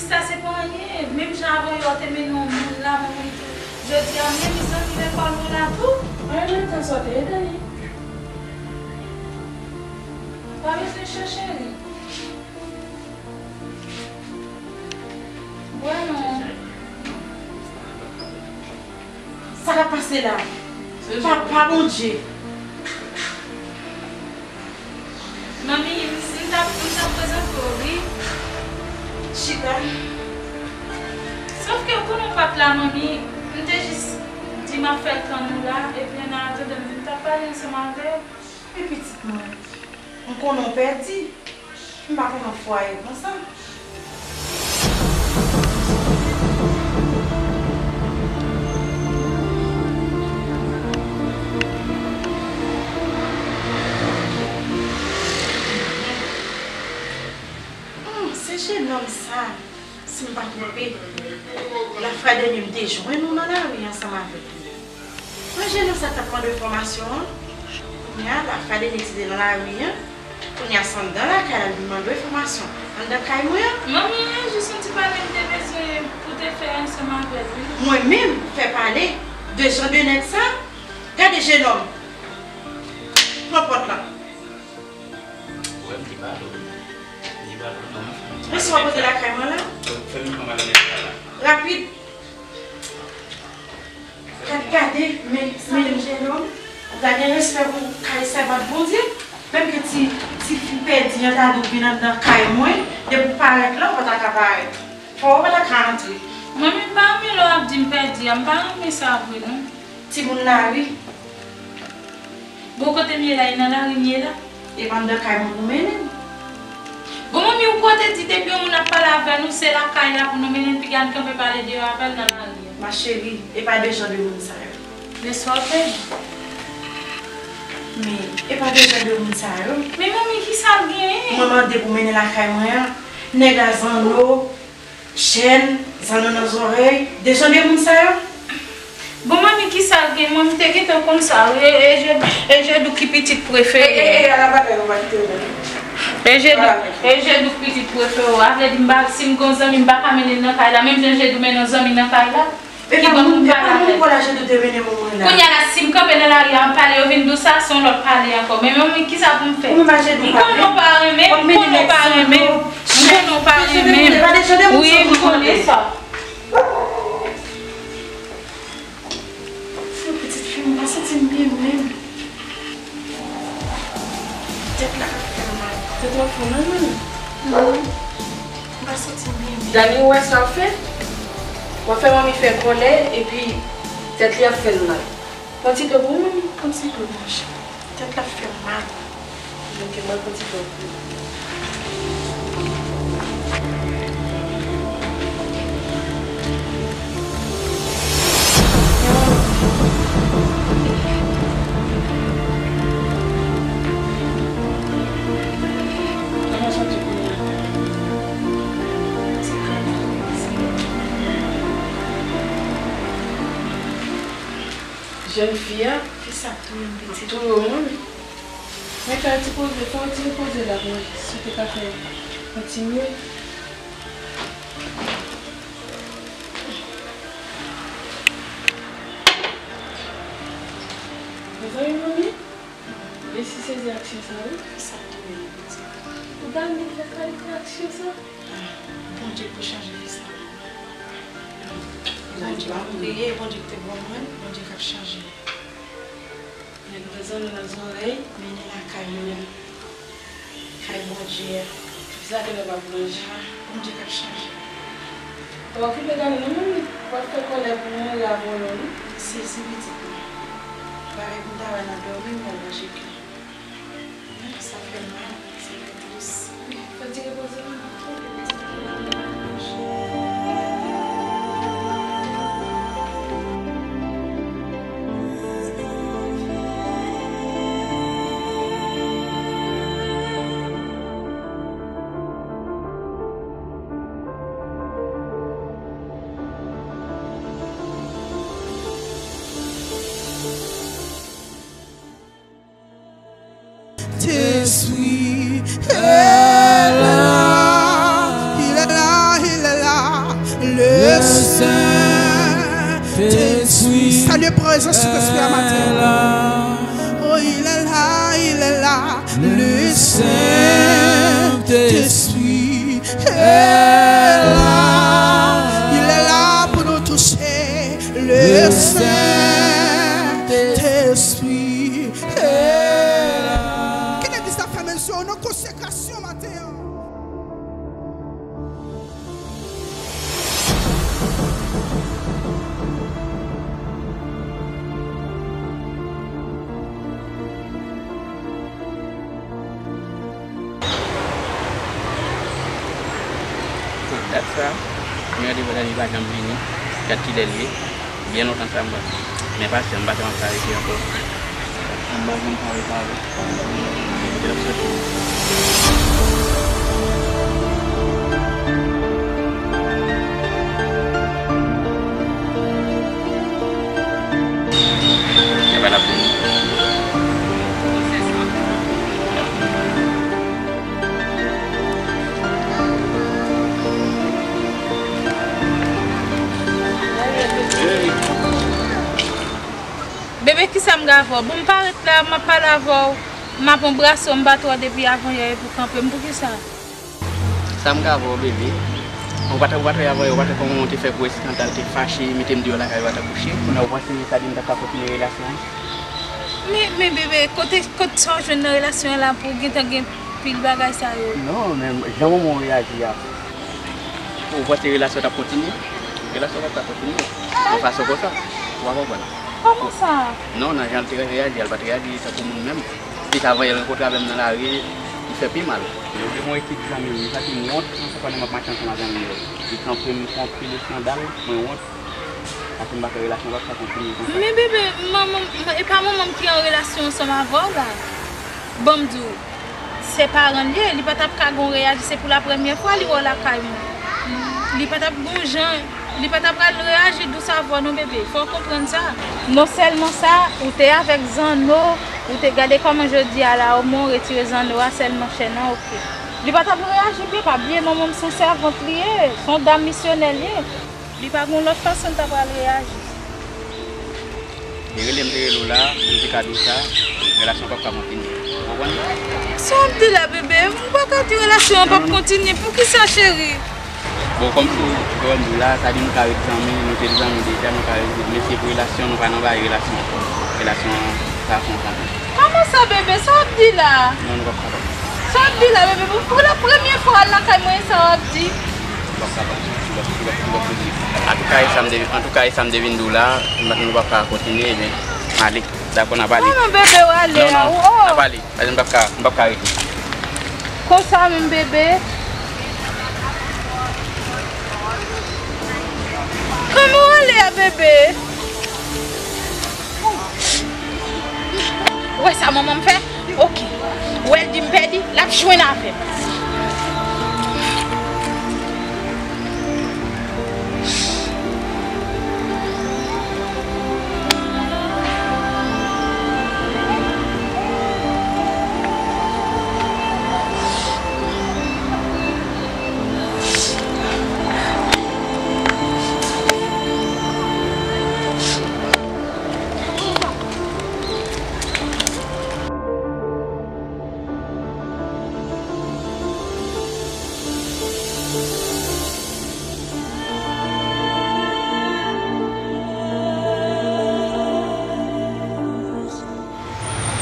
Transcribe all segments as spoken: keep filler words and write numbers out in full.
Sa se pa anyen. Menm jan avan yè w te mennen yon moun la, manmi tou. Jodi a, menm zanmi lekòl mwen la tou. Mwen renmen tan sa w te ye, Dani. Pa bezwen chèche li. Wè non. Sa k ap pase la? Papa Bondye. Manmi, m, m t ap, m t ap prezante w, wi. Chita. Sòf ke ou konnen w pa t la, manmi, m te jis di m ap fè l tann ou la, epi an atandan m t ap pale ansanm avè w. Men pitit mwen, m konnen w pèdi. M pa konn yon fwaye konsa. Hmm, se jenòm sa, si m pa twonpe, lafwa dènye m te jwenn ou nan lari ansanm avèk li. Mwen, jenòm sa k t ap mande enfòmasyon an. Kounye a, lafwa dènye ti te nan lari an. Kounye a, se anndan lakay la l vin mande w enfòmasyon. Anndan kay mwen an. Manmi, jis yon ti pale m te bezwen pou te fè ansanm avè l, wi. Mwen menm, fè pale de jan de nèg sa? Gade jenòm. Pran pòt la. Wè, m te pale w. M te pale w, non, m fè. Men si w ap pote lakay mwen la. Fè m pran madanm la la. Rapid. Gad, gade, men, men jenòm, ou ta gen respè pou kay sèvant Bondye. Menm ke ti, ti fi pèdi an ta di w vin anndan kay mwen, depi w parèt la, ou pa ta ka parèt. Fò ou pa ta ka antre. Manmi, m pa renmen lè w ap di m pèdi a, m pa renmen sa vre non. Timoun lari. Bon, kote m ye la, e nan lari m ye la? E pa anndan kay mwen pou mennen m. Bon, manmi, ou kote di depi yon moun ap pale avè nou, se lakay la pou nou mennen l, piga n kanpe pale deyò avè l nan lari a. Ma chérie, e pa de jan de moun sa yo. Men sa w fè? Men, e pa de jan de moun sa yo. Men manmi, ki sa l genyen? Mwen mande pou mennen lakay mwen an. Nèg a zanno, chèn, zanno nan zòrèy, de jan de moun sa yo. Bon, manmi, ki sa l gen? Mwen, m te gentan konn sa, wi. E, e, je, e Jedou ki pitit prefere. E, e, e, ala bagay, ou pa kite yo menm. E Jedou, e Jedou ki pitit prefere. A vle di, m pa, si m gon zanmi, m pa ka mennen l nan kay la. Menm jan Jedou mennen yon zanmi nan kay la. Ki ban moun pale avè l. Kounye a la, si m kanpe nan lari a, m pale, yo vin di w sa, se yon lòt pale ankò. Men, men, men, kisa pou m fè? M konnen w pa renmen, m konnen w pa renmen, m konnen w pa renmen. Wi, m konnen sa. Se yon pitit fi, m pa santi m byen menm. Tèt la ap fè m mal. Tèt w ap fè w mal, manmi? Mhm. M pa santi m byen menm. Dani, ou wè sa w fè? W ap fè manmi fè kòlè, epi tèt li ap fè l mal. Pran ti dlo pou ou, manmi. Pran ti dlo, monchè. Tèt la ap fè m mal. Ok, mwen pran ti dlo pou ou. Jèn fi a. Kisa k touye m, pitit? Touye w, manmi. Men fè yon ti poze, fè yon ti repoze la pou mwen, si w te ka fè yon ti nwi. Mezanmi, manmi, resi sezi aksyon sa, wi. Sa tou, wi, pitit. Ou gade fè kalite aksyon sa? Ah, Bondye k pou chanje vi sa. Bondye, m ap priye, Bondye k te ban mwen, Bondye k ap chanje. Nèg nan zanno nan zòrèy, mennen lakay mwen. Kay Bondye a. Sa ke lè w ap manje. Bondye k ap chanje. Pa okipe Dani non, manmi. W ap fè kòlè pou mouri avan lè w, wi. Sezi pitit mwen. Bagay pou m ta wè nan dòmi m wè manje kè. Sa fè mal, sa fè tris. Fò ti repoze, manmi. Salut, présence du Saint-Esprit à matin. Oh, il est là, il est là. Le Saint-Esprit est là. Il est là pour nous toucher. Le Saint-Esprit est là. Ki legliz la fèmen sou nou konsekrasyon maten an? Dat sa, mwen rete pandan li pa janm vini. Gad kilè l ye. Byen lontan sa m pa. Men pasyans, m pa t ap ka rete ankò. M pa janm ka rete avè l. Bebe, kisa m gen avè w? Bon, m parèt la, m ap pale avè w, m ap anbrase w, m bat w depi avan yè pou kanpe m. Poukisa? Sa m gen avè w, bebe? Ou pa t, ou pa t wè avan yè, ou pa t wè kòman w te fè pou eskandal, te fache, mete m deyò lakay ou, pa t kouche. Kounye a ou panse sa di m t ap ka kontinye relasyon an? Men, men bebe, kote, kote sa w jwenn nan relasyon an la pou w gentan gen pil bagay sa yo? Non, men jan manman w reyaji a. Ou panse relasyon t ap kontinye? Relasyon pa t ap kontinye. Nan fason konsa. Ou pa konprann. Kòman sa? Non, nan jan l te reyaji a, l pa t reyaji tankou moun menm. Plis avan yè l rankontre avè m nan lari, li fè pi mal. Yo gen yon ekip zanmi m, sa ki m wont, mwen konprann m ap mache ansanm ak zanmi yo. Li kanpe m fè anpil eskandal, mwen wont. Paske m pa fè relasyon, pa ka kontinye konsa. Men bebe, manman, e pa manman m ki an relasyon ansanm avè w la. Ban m di w, se paran l ye, li pa t ap ka gon reyaji, se pou la premyè fwa li wè w lakay mwen. Li pa t ap gon jan, li pa t ap pral reyaji dous avè w non bebe, fò w konprann sa. Non sèlman sa, ou te avèk zanno, ou te gade kòman jodi a la, omwen w retire zanno a sèlman chèn an, oke. Li pa t ap reyaji byen, pa bliye manman m se yon sèvant li ye, se yon dam misyonè l ye. Li pa gen yon lòt fason l ta pral reyaji. Li rele m, te rele w la, m te ka di w sa, relasyon p ap ka kontinye. Ou konprann? Sa w ap di la, bebe? M pa ka di relasyon an p ap kontinye. Poukisa, cheri? Bon, kòmsi w wè m di w la, sa di nou ka ret zanmi, nou te zanmi deja, nou ka ret zanmi. Men se pou relasyon, nou pa nan bagay relasyon ankò. Relasyon an, sa fè yon tan. Kòman sa, bebe? Sa w ap di la? Non, nou p ap kapab. Sa w ap di la, bebe? Pou, pou la premye fwa al lakay mwen, sa w ap di? Nou p ap kapab. Nou p ap, nou p ap, nou p ap posib. Antouka, e sa m te, antouka, e sa m te vin di w la, nou p ap ka kontinye, ebyen, ale. Dakò, n ap ale. Kòman bebe w ale a? Non, non, n ap ale. Paske m p ap ka, m p ap ka rete. Konsa menm, bebe? Kòman w ale a, bebe? Ou wè sa manman m fè? Oke. Ou wè l di m pèdi, l ap jwenn avè m.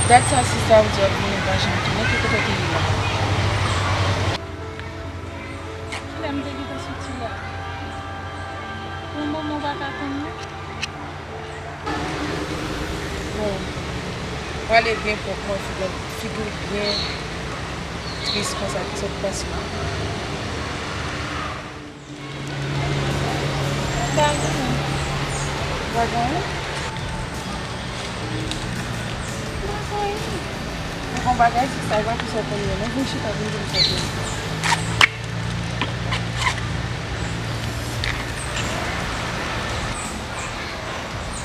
Dat sa sista w di ap vini pa janm tounen, ki kote ki ye la? Kilè m te gentan soti la? Pou yon moman w pa ka tann mwen? Bon, prale byen pwòpman, figi w, figi w byen tris konsa, kisa k pase? Pa gen anyen. Pa gen anyen? Pa gen anyen. Ou gon bagay, se sa, e pa kisa w konn ye, non, vin chita, vin di m sa gen.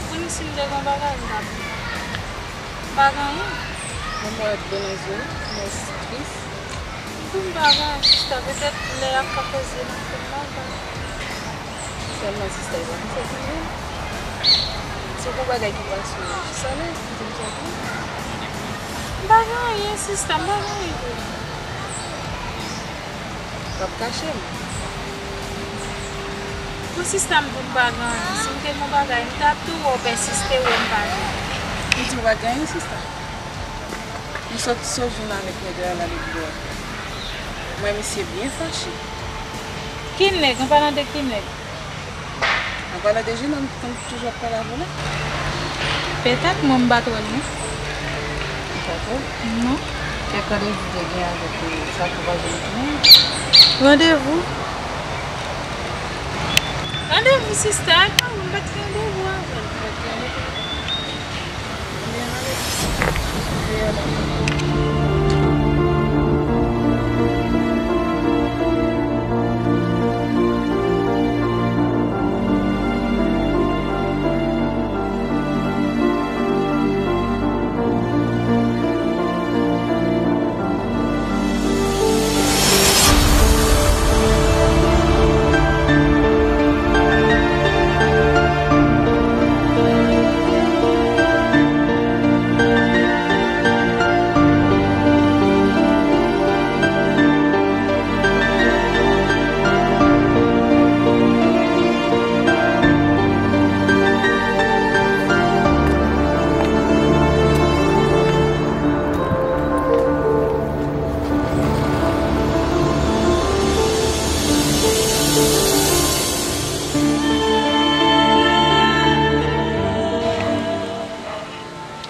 Pou m si m te gen yon bagay, m t ap di w. M pa gen anyen. Mwen, mwen ap byen nan zye w, mwen tris. M tou m pa gen anyen, sista, petèt lè y ap ka peze nan fè m mal, pa. Sèlman sista, e pa konsa ki ye. Se pou bagay ki pase w, jis ale, di m sa tou. M pa gen anyen, sista, m pa gen anyen pou ou. W ap kache m. Bon, sista, m di w m pa gen anyen. Si m te gen yon bagay, m t ap tou wè w pèsiste, wè m pa gen. M di w pa gen anyen, sista. M sot sot joun avèk nèg la, l ale bwè. M wè misye byen fache. Ki nèg? An palan de ki nèg? An palan de jenòm ki konn toujou ap pale avè w la. Petèt, mwen m pa t wè l non. Ou pa t wè l? Non. Kèk randevou w te gen avèk li, sa k ou pa janm tounen? Randevou? Randevou, sista, e pa ou, m pa t gen randevou avè l. M pa t gen randevou.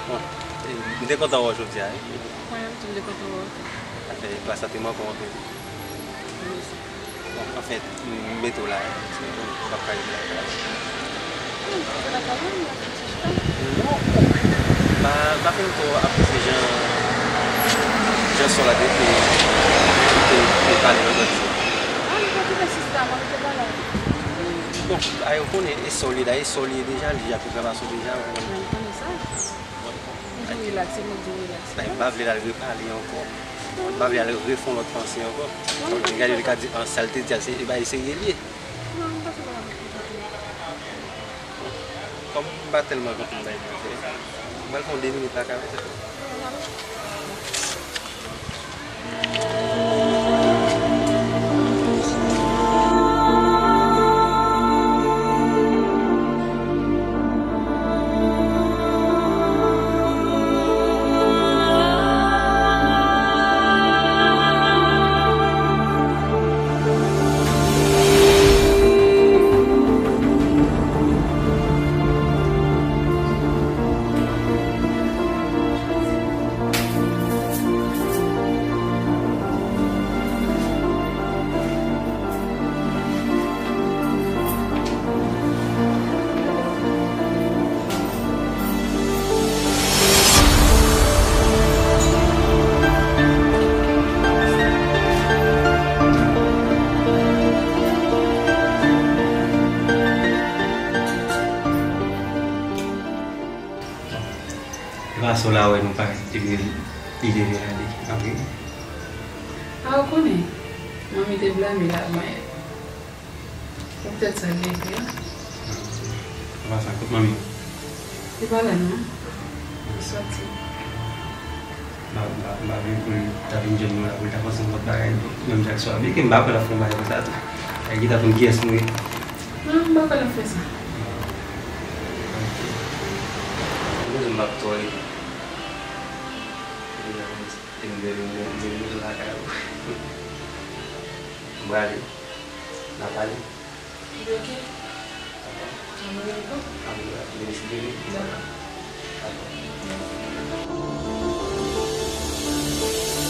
Bon, e, m te kontan wè w jodi a, wi. Mwen menm tou, m te kontan wè w tou. Sa fè plas la te manke w anpil. Bon, anfen, m mete w la, w ap ka rive lakay la. Non, m pa fin twò apresye jan, jan son la te, te, te, te pale lòt jou. Ah, m pa te fè sista, mwen, m te pale avè l. Bon, a, ou konnen, e son li la, e son li deja, li deja te travay sou deja, ou konnen. Mwen konnen sa. Toujou relakse, mwen di w relakse. Bay, m pa vle l al repale ankò. M pa vle al refè yon lòt panse ankò. Gade, li ka di, an, sa l te di a, se, e bay serye l ye. Non, m pa sou bagay konsa. Kòm m pa tèlman konprann bagay sa, m pral fè yon de minit lakay ou, se tou. E pa sa w la wè nou pa te gen lide de rale, pa vre? A, ou konnen, manmi te blame l ak Mayèt. Se poutèt sa l leve a. An pasan, kot manmi w? Li pa la non. Li sòti. M pa, m pa, m pa vle pou l ta vin jwenn nou la, pou l ta panse yon lòt bagay, menm jan ak swa. Byen ke m pa kwè l ap fè yon bagay konsa tou. Ay, li ta konn kiyès nou ye. Non, m pa kwè l ap fè sa. Ok. Mwen menm m ap twò rive. E m, e m, e m, e m lakay ou. M prale. N a pale. Li oke. Dakò. Mwen menm tou. Amèn. Mèsi, bebe. Dakò. Dakò.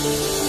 Mèsi.